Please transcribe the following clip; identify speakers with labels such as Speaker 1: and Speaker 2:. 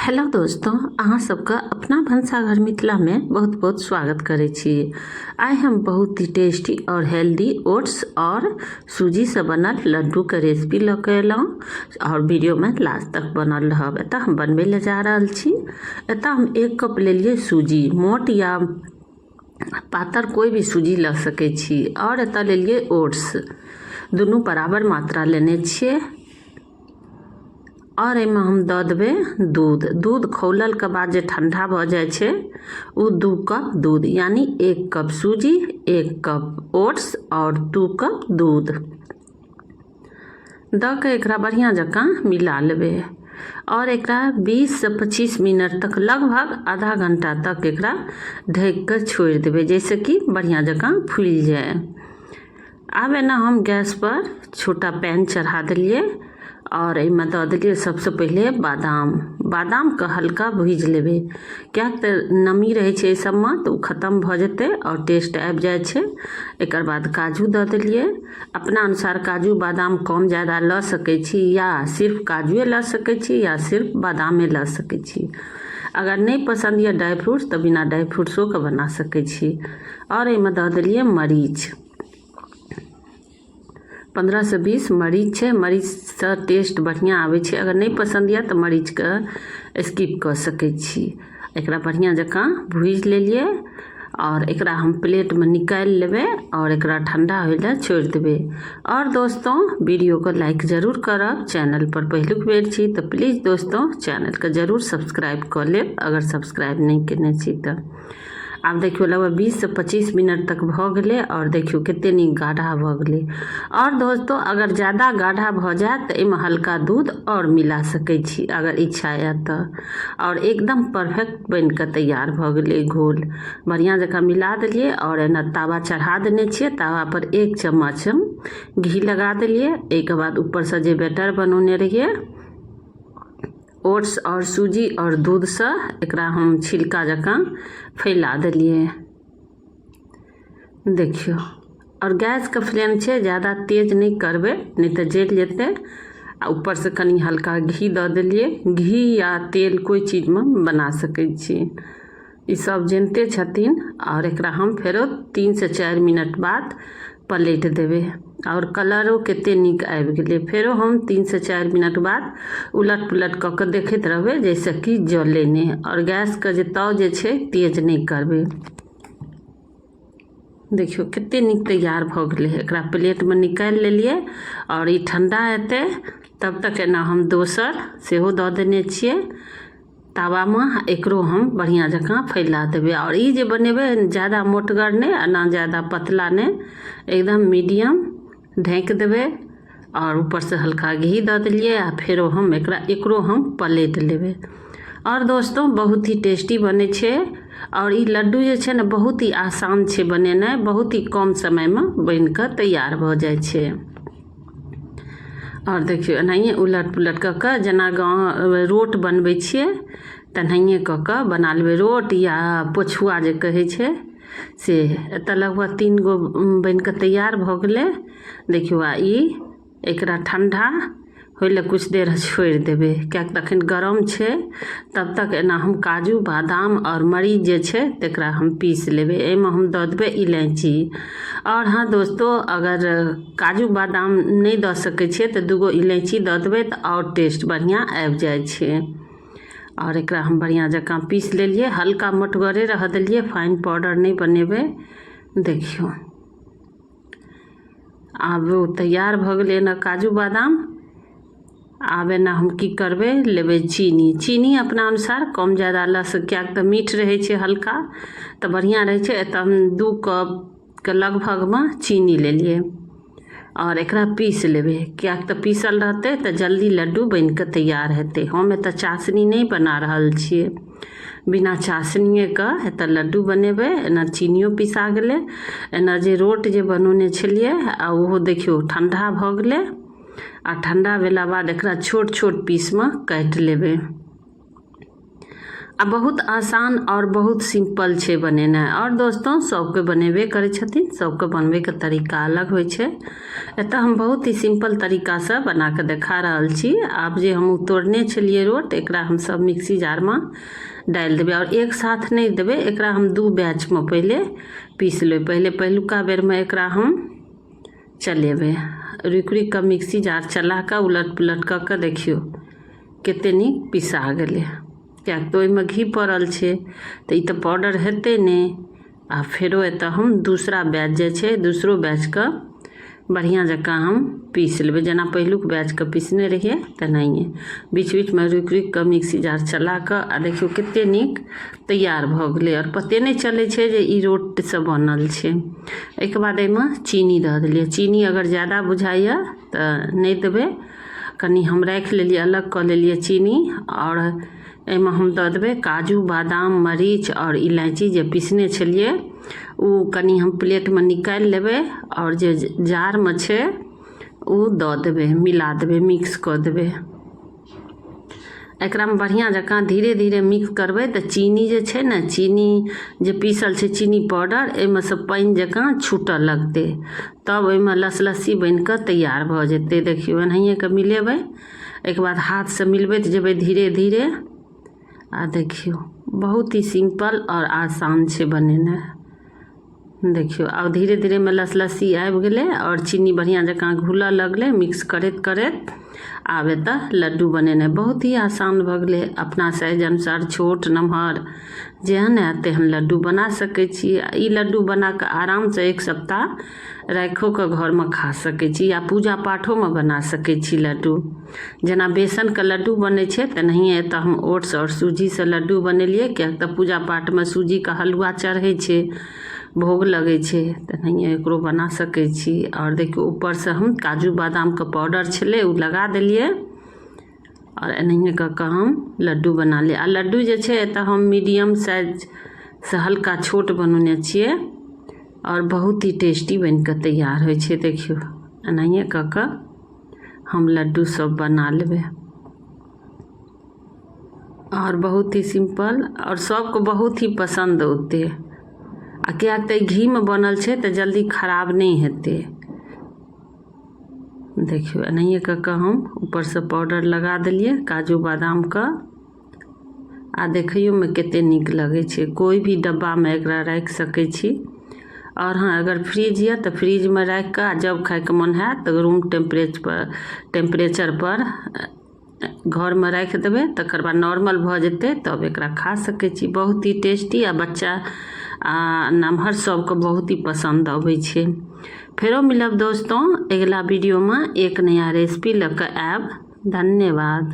Speaker 1: Hello दोस्तों, अहाँ सबके अपना भनसाघर मिथिलामे बहुत बहुत स्वागत करै छी। आइ हम बहुत ही टेस्टी और हेल्दी ओट्स और सूजीसँ बनल लड्डूके रेसिपी लऽ कऽ अयलहुँ और वीडियोमे लास्ट तक बनल रहब। एतऽ हम बनबै लए जा रहल छी। एतऽ हम 1 कप लेलियै सूजी, मोट या पातर कोइ भी सूजी लऽ सकै छी। और एतऽ लेलियै ओट्स, दुनू बराबर मात्रा लेने छियै। आओर एहिमे हम दऽ देबै दूध। दूध खौललके बाद जे ठण्डा भऽ जाइ छै ओ 2 कप दूध, यानि 1 कप सूजी, 1 कप ओट्स आओर 2 कप दूध दऽ कऽ एकरा बढ़िआँ जकाँ मिला लेबै आओर एकरा 20 से 25 मिनट तक, लगभग आधा घण्टा तक एकरा ढकि कऽ छोड़ि देबै, जाहिसँ कि बढ़िआँ जकाँ फुलि जाय। आब एना हम गैसपर छोटा पैन चढ़ा देलियै आओर एहिमे दऽ देलियै सबसँ पहिले बादाम। बादामके हल्का भुजि लेबै, किएक तऽ नमी रहै छै एहि सबमे, तऽ ओ खतम भऽ जेतै आओर टेस्ट आबि जाइ छै। एकर बाद काजू दऽ देलियै। अपना अनुसार काजू बादाम कम जादा लऽ सकै छी, या सिर्फ काजुए लऽ सकै छी, या सिर्फ बादामे लऽ सकै छी। अगर नहि पसन्द यऽ ड्राइ फ्रूट्स तऽ बिना ड्राइ फ्रूट्सोके बना सकै छी। आओर एहिमे दऽ देलियै मरीच, 15 से 20 मरीच छै। मरीचसँ टेस्ट बढ़िआँ आबै छै। अगर नहि पसन्द यऽ तऽ मरीचके स्किप कऽ सकै छी। एकरा बढ़िआँ जकाँ भूजि लेलियै आओर एकरा हम प्लेटमे निकालि लेबै आओर एकरा ठण्डा होइ लए छोड़ि देबै। आओर दोस्तों, वीडियोके लाइक जरूर करब। चैनल पर पहिलुक बेर छी तऽ प्लीज दोस्तों, चैनलके जरूर सब्सक्राइब कऽ लेब, अगर सब्सक्राइब नहि केने छी तऽ। आब देखियौ, लगभग 20 से 25 मिनट तक भऽ गेलै आओर देखियौ कते नीक गाढ़ा भऽ गेलै। आओर दोस्तों, अगर ज्यादा गाढ़ा भऽ जायत तऽ एहिमे हल्का दूध आओर मिला सकै छी, अगर इच्छा यऽ तऽ। आओर एकदम परफेक्ट बनि कऽ तैयार भऽ गेलै घोल। बढ़िआँ जकाँ मिला देलियै आओर एना तावा चढ़ा देने छियै। तावा पर 1 चम्मच हम घी लगा देलियै। एहिके बाद ऊपरसँ जे बैटर बनौने रहियै ओट्स आओर सूजी आओर दूधसँ, एकरा हम छिलका जकाँ फैला देलियै, देखियौ। आओर गैसके फ्लेम छै, ज्यादा तेज नहि करबै, नहि तऽ जरि जेतै। आ ऊपरसँ कनि हल्का घी दऽ देलियै। घी या तेल कोइ चीजमे बना सकै छी, ई सब जनिते छथिन। आओर एकरा हम फेरो 3 से 4 मिनट बाद पलटि देबै। आओर कलरो कतेक नीक आबि गेलै। फेरो हम 3 से 4 मिनट बाद उलट पुलट कऽ कऽ देखैत रहबै, जाहिसँ कि जलै नहि। आओर गैसके जे ताव जे छै, तेज नहि करबै। देखियौ, कतेक नीक तैयार भऽ गेलै। एकरा प्लेटमे निकालि लेलियै आओर ई ठण्डा हेतै तब तक एना हम दोसर सेहो दऽ देने छियै तावामे। एकरो हम बढ़िआँ जकाँ फैला देबै। आओर ई जे बनेबै, ज्यादा मोटगर नहि आ ना ज्यादा पतला नहि, एकदम मीडियम ढाँकि देबै। आओर ऊपरसँ हल्का घी दऽ देलियै आ फेरो हम एकरा एकरो हम पलटि लेबै। आओर दोस्तो, बहुत ही टेस्टी बनै छै। आओर ई लड्डू जे छै ने, बहुत ही आसान छै बनेनाइ, बहुत ही कम समयमे बनि कऽ तैयार भऽ जाइ छै। आओर देखियौ, एनाहिए उलट पुलट कऽ कऽ, जेना गाँव रोट बनबै छियै, तेनाहिए कऽ कऽ बना लेबै। रोट या पोछुआ जे कहै छै से। एतऽ लगभग तीन गो बनि कऽ तैयार भऽ गेलै, देखियौ। आ ई एकरा ठण्डा होइ लए किछु देर छोड़ि देबै, किएकि तऽ एखन गरम छै। तब तक एना हम काजू, बादाम आओर मरीच जे छै, तकरा हम पीस लेबै। एहिमे हम दऽ देबै इलायची। आओर हँ दोस्तो, अगर काजू बादाम नहि दऽ सकै छियै तऽ दूगो इलायची दऽ देबै तऽ आओर टेस्ट बढ़िआँ आबि जाइ छै। आओर एकरा हम बढ़िआँ जकाँ पीस लेलियै। हल्का मोटगरे रहऽ देलियै, फाइन पाउडर नहि बनेबै। देखियौ, आब ओ तैयार भऽ गेलै एना काजू बादाम। आब एना हम की करबै? लेबै चीनी। चीनी अपना अनुसार कम ज्यादा लऽ सकै, किएक तऽ मीठ रहै छै हल्का तऽ बढ़िआँ रहै छै। एतऽ हम 2 कपके लगभगमे चीनी लेलियै आओर एकरा पीस लेबै, किएक तऽ पीसल रहतै तऽ जल्दी लड्डू बनि कऽ तैयार हेतै। हम एतऽ चाशनी नहि बना रहल छियै, बिना चाशनिएके एतऽ लड्डू बनेबै। एना चीनियो पिसा गेलै। एना जे रोट जे बनौने छलियै, आ ओहो देखियौ, ठण्डा भऽ गेलै। आ ठण्डा भेला बाद एकरा छोट छोट पीसमे काटि लेबै। आ बहुत आसान आओर बहुत सिम्पल छै बनेनाइ। आओर दोस्तों, सबके बनेबे करै छथिन, सबके बनबैके तरीका अलग होइ छै। एतऽ हम बहुत ही सिम्पल तरीकासँ बना कऽ देखा रहल छी। आब जे हम तोड़ने छलियै रोट, एकरा हम सब मिक्सी जारमे डालि देबै आओर एक साथ नहि देबै, एकरा हम 2 बैचमे पहिले पीस लेबै। पहिले पहिलुका बेरमे एकरा हम चलेबै, रुकि रुकि कऽ मिक्सी जार चला कऽ उलट पुलट कऽ कऽ देखियौ कते नीक पिसा गेलै। किएक तऽ ओहिमे घी पड़ल छै तऽ ई तऽ पाउडर हेतै नहि। आ फेरो एतऽ हम दूसरा बैच जे छै, दूसरो बैचके बढ़िआँ जकाँ हम पीस लेबै, जेना पहिलुक बैचके पीसने रहियै तेनाहिए बीच बीचमे रुकि रुकि कऽ मिक्सी जार चला कऽ। आ देखियौ कते नीक तैयार भऽ गेलै आओर पते नहि चलै छै जे ई रोटसँ बनल छै। एहिके बाद एहिमे चीनी दऽ देलियै। चीनी अगर ज्यादा बुझाइए तऽ नहि देबै, कनि हम राखि लेलियै, अलग कऽ लेलियै चीनी। आओर एहिमे हम दऽ देबै काजू, बादाम, मरीच आओर इलायची जे पीसने छलियै, ओ कनि हम प्लेटमे निकालि लेबै आओर जे जारमे छै ओ दऽ देबै, मिला देबै, मिक्स कऽ देबै। एकरामे बढ़िआँ जकाँ धीरे धीरे मिक्स करबै तऽ चीनी जे छै ने, चीनी जे पीसल छै, चीनी पाउडर, एहिमे सँ पानि जकाँ छूटऽ लगतै, तब ओहिमे लसलस्सी बनि कऽ तैयार भऽ जेतै। देखियौ, एनाहिए कऽ मिलेबै। एहिके बाद हाथसँ मिलबैत जेबै धीरे धीरे। आ देखियौ, बहुत ही सिम्पल आओर आसान छै बनेनाइ। देखियौ, आब धीरे धीरेमे लसलस्सी आबि गेलै आओर चीनी बढ़िआँ जकाँ घुलऽ लगलै मिक्स करैत करैत। आब एतऽ लड्डू बनेनाइ बहुत ही आसान भऽ गेलै। अपना साइज अनुसार छोट नमहर जेहन हैत तेहन लड्डू बना सकै छी। आ ई लड्डू बना कऽ आरामसँ 1 सप्ताह राखिओ कऽ घरमे खा सकै छी या पूजा पाठोमे बना सकै छी लड्डू। जेना बेसनके लड्डू बनै छै तेनाहिए एतऽ हम ओट्स आओर सूजीसँ लड्डू बनेलियै, किएक तऽ पूजा पाठमे सूजीके हलुआ चढ़ै छै, भोग लगै छै, तेनाहिए एकरो बना सकै छी। आओर देखियौ, ऊपरसँ हम काजू बादामके पाउडर छलै, ओ लगा देलियै आओर एनाहिए कऽ कऽ हम लड्डू बना लियै। आ लड्डू जे छै एतऽ हम मीडियम साइजसँ हल्का छोट बनौने छियै आओर बहुत ही टेस्टी बनि कऽ तैयार होइ छै। देखियौ, एनाहिए कऽ कऽ हम लड्डू सब बना लेबै आओर बहुत ही सिम्पल आओर सबके बहुत ही पसन्द औतै। आ किएक तऽ घीमे बनल छै तऽ जल्दी खराब नहि हेतै। देखियौ, एनाहिए कऽ कऽ हम ऊपरसँ पाउडर लगा देलियै काजू बादामके। आ देखैयोमे कते नीक लगै छै। कोइ भी डब्बामे एकरा राखि सकै छी। आओर हँ, अगर फ्रिज यऽ तऽ फ्रिजमे राखि कऽ आ जब खायके मोन हैत तऽ रूम टेम्परेचर पर घरमे राखि देबै, तकर बाद नॉर्मल भऽ जेतै तब एकरा खा सकै छी। बहुत ही टेस्टी आ बच्चा आ नमहर सबके बहुत ही पसन्द अबै छै। फेरो मिलब दोस्तों अगिला वीडियोमे एक नया रेसिपी लऽ कऽ आयब। धन्यवाद।